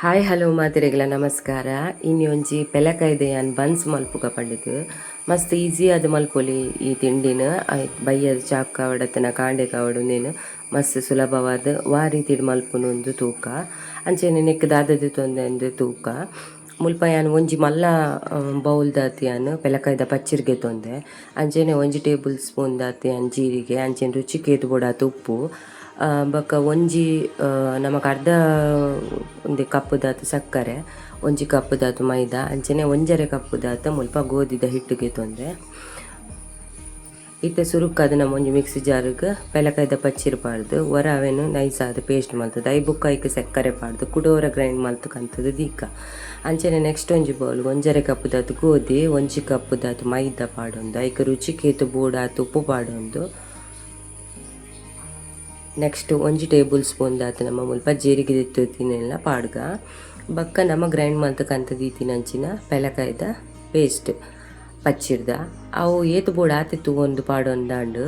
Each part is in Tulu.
ಹಾಯ್ ಹಲೋ ಮಾತೆರೆಗ್ಲ ನಮಸ್ಕಾರ. ಇನಿ ಒಂಜಿ ಪೆಲಕಾಯಿದ ಯಾನ್ ಬನ್ಸ್ ಮಲ್ಪುಗ ಪಂಡುದು ಮಸ್ತ್ ಈಸಿ ಆದ್ ಮಲ್ಪೊಲಿ ಈ ತಿಂಡಿನ. ಬಯ್ಯದ ಚಾಕ್ ಕಾವಡತನ ಕಾಂಡೆ ಕಾವಡು ಉಂದೆನ್ ಮಸ್ತ್ ಸುಲಭವಾದ್ ವಾ ರೀತಿಡ್ ಮಲ್ಪುನು ಉಂದು ತೂಕ. ಅಂಚನೆ ನೆಕ್ ದಾದ ದೆತೊಂದೆ ತೂಕ. ಮುಲ್ಪ ಯಾನ್ ಒಂಜಿ ಮಲ್ಲ ಬೌಲ್ ದಾತ್ ಯಾನ್ ಪೆಲಕಾಯಿದ ಪಚ್ಚಿರ್ಗೆ ತೊಂದೆ. ಅಂಚನೆ ಒಂಜಿ ಟೇಬಲ್ ಸ್ಪೂನ್ ದಾತ್ ಯಾನ್ ಜೀರಿಗೆ, ಅಂಚನೆ ರುಚಿಕ್ ಏತ್ ಬೋಡಾತ್ ಉಪ್ಪು, ಬೊಕ ಒಂಜಿ ನಮಕ್ ಅರ್ಧ ಒಂಜಿ ಕಪ್ ದಾತ್ ಸಕ್ಕರೆ, ಒಂಜಿ ಕಪ್ ದಾತ್ ಮೈದಾ, ಅಂಚನೆ ಒಂಜರೆ ಕಪ್ ದಾತ್ ಮುಲ್ಪ ಗೋಧಿದ ಹಿಟ್ಟುಗೆ ತೊಂದೆ. ಇತ್ತೆ ಸುರುಕಾದ್ ನಮ್ಮ ಒಂಜಿ ಮಿಕ್ಸಿ ಜಾರ್ಗ್ ಪೆಲಕಾಯಿದ ಪಚ್ಚಿರ್ ಪಾಡ್ದು ಒರ ಅವೆನ್ ನೈಸ್ ಆದ್ ಪೇಸ್ಟ್ ಮಲ್ತುದು ಐ ಬೊಕ್ಕ ಐಕ್ ಸಕ್ಕರೆ ಪಾಡ್ದು ಕುಡೋರ ಗ್ರೈಂಡ್ ಮಲ್ತು ಕಂತುದು ದೀಕ. ಅಂಚನೆ ನೆಕ್ಸ್ಟ್ ಒಂಜಿ ಬೌಲ್ ಒಂಜರೆ ಕಪ್ ದಾತ್ ಗೋಧಿ, ಒಂಜಿ ಕಪ್ ದಾತ್ ಮೈದಾ ಪಾಡೊಂದು ಐಕ್ ರುಚಿಕ್ ಏತ್ ಬೋಡಾತ್ ಉಪ್ಪು ಪಾಡೊಂದು ನೆಕ್ಸ್ಟ್ ಒಂಜಿ ಟೇಬಲ್ ಸ್ಪೂನ್ ದಾತ್ ನಮ್ಮ ಮುಲ್ಪ ಜೀರಿಗೆ ದೆತ್ತುದಿನೆಲ್ಲ ಪಾಡ್ಗ. ಬೊಕ್ಕ ನಮ್ಮ ಗ್ರೈಂಡ್ ಮಲ್ತ್ ಕಂತ ದೀತಿನಂಚಿನ ಪೆಲಕಾಯಿದ ಪೇಸ್ಟ್ ಪಚ್ಚಿರ್ದ ಅವು ಏತ್ ಬೋಡು ಆತೆ ತೂವೊಂದು ಪಾಡೊಂದಾಂಡ್.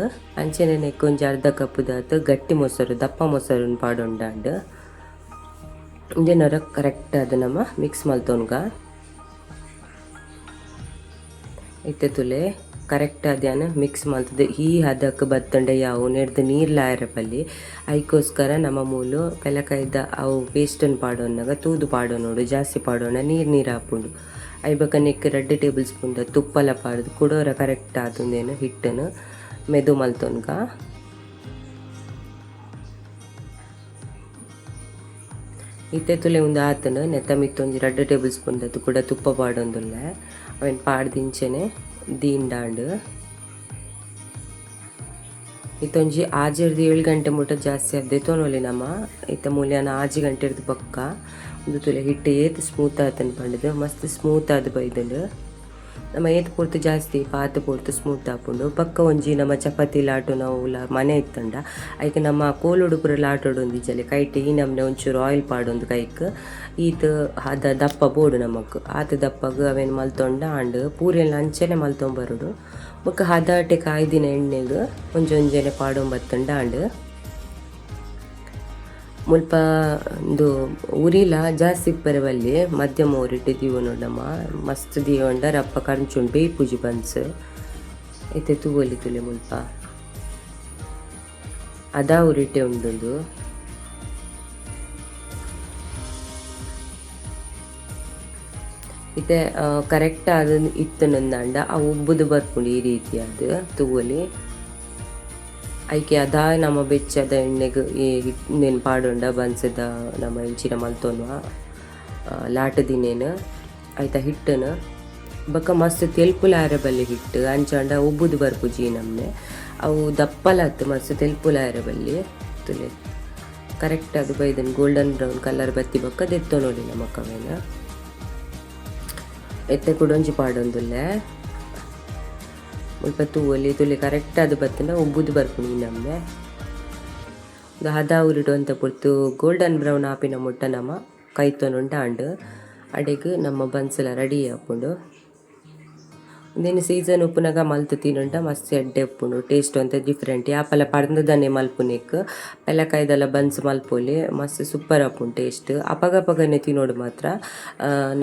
ಅಂಚನೆ ನೆಕ್ಕ್ ಒಂಜಿ ಅರ್ಧ ಕಪ್ ದಾತ್ ಗಟ್ಟಿ ಮೊಸರು ದಪ್ಪ ಮೊಸರುನ್ ಪಾಡೊಂದಾಂಡ್. ಇಂದೆನೊರ ಕರೆಕ್ಟ್ ಆದ್ ನಮ್ಮ ಮಿಕ್ಸ್ ಮಲ್ತೊನ್ಗ. ಇತ್ತೆ ತುಲೆ ಕರೆಕ್ಟ್ ಆದ್ ಯಾನ್ ಮಿಕ್ಸ್ ಮಲ್ತುದು ಈ ಹದಕ್ ಬತ್ತಂಡ ಯಾವು ನೆಡ್ದು ನೀರ್ಲ ಆಯೆರೆ ಬಲ್ಲಿ. ಐಕೋಸ್ಕರ ನಮ್ಮ ಮೂಲು ಪೆಲಕಾಯಿದ ಅವು ಪೇಸ್ಟನ್ ಪಾಡೊನ್ನಗ ತೂದು ಪಾಡೊನೊಡು, ಜಾಸ್ತಿ ಪಾಡೊಂಡ ನೀರ್ ನೀರ್ ಆಪುಂಡು. ಐಬೊಕ ನೆಕ್ಕ್ 2 ಟೇಬಲ್ ಸ್ಪೂನ್ ದ ತುಪ್ಪಲ ಪಾಡ್ದು ಕುಡೋರ ಕರೆಕ್ಟ್ ಆದ್ ಉಂದೆನ್ ಹಿಟ್ಟನ್ ಮೆದು ಮಲ್ತೊನ್ಗ. ಇತ್ತೆ ತುಲೆ ಉಂದು ಆತುಂಡು. ನೆತ್ತ ಮಿತ್ತ್ ಒಂಜಿ 2 ಟೇಬಲ್ ಸ್ಪೂನ್ ದ ಕೂಡ ತುಪ್ಪ ಪಾಡೊಂದುಲ್ಲೆ. ಅವೆನ್ ಪಾಡ್ದಿಂಚನೆ ದೀಂಡಾಂಡ್. ಇತ್ತೊಂಜಿ ಆಜೆರ್ದ್ 7 ಗಂಟೆ ಮುಟ್ಟ ಜಾಸ್ತಿ ಆದ್ ದೆತೊನೊಲಿ ನಮ. ಇತ್ತೆ ಮೂಲ್ಯಾನ 6 ಗಂಟೆರ್ದ್ ಬೊಕ್ಕ ಉಂದು ತುಲೆ ಹಿಟ್ಟು ಏತ್ ಸ್ಮೂತ್ ಆತುಂಡು ಪಂಡುದು ಮಸ್ತ್ ಸ್ಮೂತ್ ಆದ್ ಬೈದುಂಡು. ನಮ ಏತ್ ಪೊರ್ತು ಜಾಸ್ತಿ ಪಾತ್ ಪೊರ್ತು ಸ್ಮೂತ್ ಆಪುಂಡು. ಬೊಕ್ಕ ಒಂಜಿ ನಮ ಚಪಾತಿ ಲಾಟುನವುಲ ಮನೆ ಇತ್ತುಂಡ ಐಕ್ ನಮ್ಮ ಕೋಲುಡು ಪೂರ ಲಾಟೊಡು ಒಂದಿಜ್ಜಲೆ ಕೈಟ್ ಈ ನಮ್ನೆ ಒಂಚೂರು ಆಯಿಲ್ ಪಾಡೊಂದು ಕೈಕ್ ಈತ್ ಹದ ದಪ್ಪ ಬೋಡು ನಮಕ್ ಆತ್ ದಪ್ಪಗ್ ಅವೆನ್ ಮಲ್ತೊಂಡ ಆಂಡ್. ಪೂರೆಲ ಅಂಚನೆ ಮಲ್ತೊಂದು ಬರೊಡು. ಬೊಕ್ಕ ಹದಾಟೆ ಕಾಯ್ದಿನ ಎಣ್ಣೆಗ್ ಒಂಜೊಂಜೆನೆ ಪಾಡೊಂದು ಬತ್ತುಂಡ ಆಂಡ್. ಮುಲ್ಪ ಉಂದು ಉರಿಲ ಜಾಸ್ತಿ ಇಪ್ಪರೆ ಬಲ್ಲಿ, ಮಧ್ಯಮ ಉರಿಟ್ ದೀವೊನೊಡು ನಮ. ಮಸ್ತ್ ದೀವೊಂಡ ರಪ್ಪ ಕಂಚುಂಡು ಬೇಯ್ಪುಜಿ ಬನ್ಸ್. ಇತ್ತೆ ತೂವೊಲಿ ತುಲೆ ಮುಲ್ಪ ಅದ ಉರಿಟೆ ಉಂಡುಂದು. ಇತ್ತೆ ಕರೆಕ್ಟ್ ಆದ್ ಇತ್ತುಂಡಂದಾಂಡ ಅವು ಉಬ್ಬುದು ಬರ್ಪುಂಡು ಈ ರೀತಿಯಾದ್ ತೂವೊಲಿ. ಐಕೆ ಅದ ನಮ್ಮ ಬೆಚ್ಚದ ಎಣ್ಣೆಗ್ ಈ ಉಂದೆನ್ ಪಾಡೊಂಡ ಬನ್ಸದ ನಮ್ಮ ಇಂಚಿನ ಮಲ್ತೊನ್ವ ಲಾಟದಿನೇನ್ ಐತ ಹಿಟ್ಟನ್ ಬೊಕ್ಕ ಮಸ್ತ್ ತೆಲ್ಪುಲ ಆಯೆರೆ ಬಲ್ಲಿ ಹಿಟ್ಟು ಅಂಚಾಂಡ ಉಬ್ಬುದು ಬರ್ಪುಜಿ ನಮ್ನೆ. ಅವು ದಪ್ಪಲ ಅತ್ತ್ ಮಸ್ತ್ ತೆಲ್ಪುಲ ಆಯೆರೆ ಬಲ್ಲಿ. ತುಲೆ ಕರೆಕ್ಟ್ ಆದ್ ಬೈದನ್ ಗೋಲ್ಡನ್ ಬ್ರೌನ್ ಕಲರ್ ಬತ್ತಿ ಬೊಕ್ಕ ದೆತ್ತೊನೊಲಿ ನಮಕ್ ಅವೆನ್. ಎತ್ತೆ ಕುಡೊಂಜಿ ಪಾಡೊಂದುಲ್ಲೆ. ಮುಲ್ಪ ತೂವೊಲಿ ತುಲೆ ಕರೆಕ್ಟ್ ಆದ್ ಬತ್ತುಂಡ ಉಬ್ಬುದು ಬರ್ಪುಂಡು ಈ ನಮ್ನೆ. ಉಂದು ಹದ ಉರಿಡ್ ಒಂತೆ ಪೊರ್ತು ಗೋಲ್ಡನ್ ಬ್ರೌನ್ ಆಪಿನ ಮುಟ್ಟ ನಮ ಕೈತೊನುಂಡ ಆಂಡ್. ಅಡೆಗ್ ನಮ್ಮ ಬನ್ಸ್ಲ ರೆಡಿ ಆಪುಂಡು. ಉಂದೆನ್ ಸೀಸನ್ ಉಪ್ಪುನಗ ಮಲ್ತ್ ತಿನ್ನುಂಡ ಮಸ್ತ್ ಎಡ್ಡೆ ಉಪ್ಪುಂಡು. ಟೇಸ್ಟ್ ಒಂತೆ ಡಿಫರೆಂಟ್. ಯಾಪಲ ಪರ್ಂದ್ ಮಲ್ಪುನೆಕ್ ಪೆಲಕಾಯಿದಲ ಬನ್ಸ್ ಮಲ್ಪೊಲಿ ಮಸ್ತ್ ಸೂಪರ್ ಆಪುಂಡು ಟೇಸ್ಟ್. ಅಪಗಪಗನೆ ತಿನ್ನೋಡು ಮಾತ್ರ.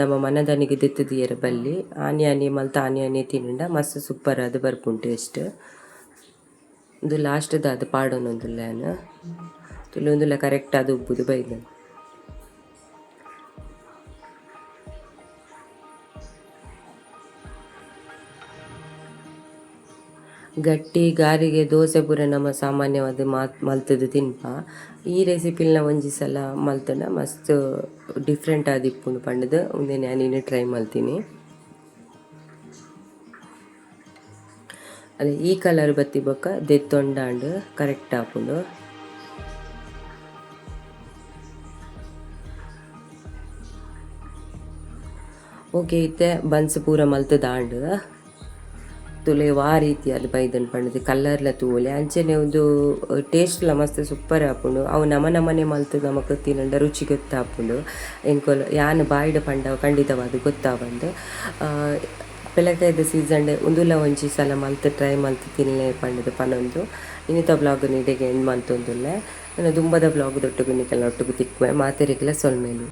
ನಮ್ಮ ಮನದನಿಗೆ ದೆತ್ತ್ ದೀಯೆರೆ ಬಲ್ಲಿ. ಆನಿ ಆನಿ ಮಲ್ತ್ ಆನಿ ಆನಿ ತಿನ್ನುಂಡ ಮಸ್ತ್ ಸೂಪರ್ ಆದ್ ಬರ್ಪುಂಡು ಟೇಸ್ಟ್. ಉಂದು ಲಾಸ್ಟ್ ದಾದ್ ಪಾಡೊನೊಂದುಲ್ಲೆ ಯಾನ್. ತುಲೆ ಉಂದುಲ ಕರೆಕ್ಟ್ ಆದ್ ಉಬ್ಬುದು ಬೈದ್ಂಡ್. ಗಟ್ಟಿ ಗಾರಿಗೆ ದೋಸೆ ಪೂರ ನಮ ಸಾಮಾನ್ಯವಾದ್ ಮಲ್ತುದು ತಿನ್ಪ. ಈ ರೆಸಿಪಿಲ್ನ ಒಂಜಿ ಸಲ ಮಲ್ತುಂಡ ಮಸ್ತ್ ಡಿಫರೆಂಟ್ ಆದ್ ಇಪ್ಪುಂಡು ಪಂಡುದು ಉಂದೆನ್ ಯಾನ್ ಇನಿ ಟ್ರೈ ಮಲ್ತಿನಿ. ಅದೇ ಈ ಕಲರ್ ಬತ್ತಿ ಬೊಕ್ಕ ದೆತ್ತೊಂಡಾಂಡ್ ಕರೆಕ್ಟ್ ಆಪುಂಡು. ಓಕೆ ಇತ್ತೆ ಬನ್ಸ್ ಪೂರ ಮಲ್ತುದಾಂಡ್. ತುಲೆ ವಾ ರೀತಿಯಾದ್ ಬೈದನ್ ಪಂಡುದು ಕಲರ್ಲ ತೂವೊಲಿ. ಅಂಚನೆ ಉಂದು ಟೇಸ್ಟ್ ಲ ಮಸ್ತ್ ಸೂಪರ್ ಆಪುಂಡು. ಅವು ನಮ ನಮನೆ ಮಲ್ತ್ ನಮಕ್ ತಿನ್ನುಂಡ ರುಚಿ ಗೊತ್ತಾಪುಂಡು. ಎಂಕುಲು ಯಾನ್ ಬಾಯಿಡ್ ಪಂಡ ಖಂಡಿತವಾದ್ ಗೊತ್ತಾವಂದ್. ಪೆಲಕಾಯಿದ ಸೀಸನ್ ಉಂದುಲ ಒಂಜಿ ಸಲ ಮಲ್ತ್ ಟ್ರೈ ಮಲ್ತ್ ತಿನ್ಲೆ ಪಂಡುದು ಪನೊಂದು ಇನಿತ ಬ್ಲಾಗ್ ನ್ ಇಡೆಗ್ ಎಂಡ್ ಮಲ್ತೊಂದುಲ್ಲೆ. ನನ ದುಂಬದ ಬ್ಲಾಗ್ ದೊಟ್ಟುಗು ನಿಕಲ್ನ ಒಟ್ಟುಗು ತಿಕ್ಕುವೆ. ಮಾತೆರೆಗ್ಲ ಸೊಲ್ಮೆಲು.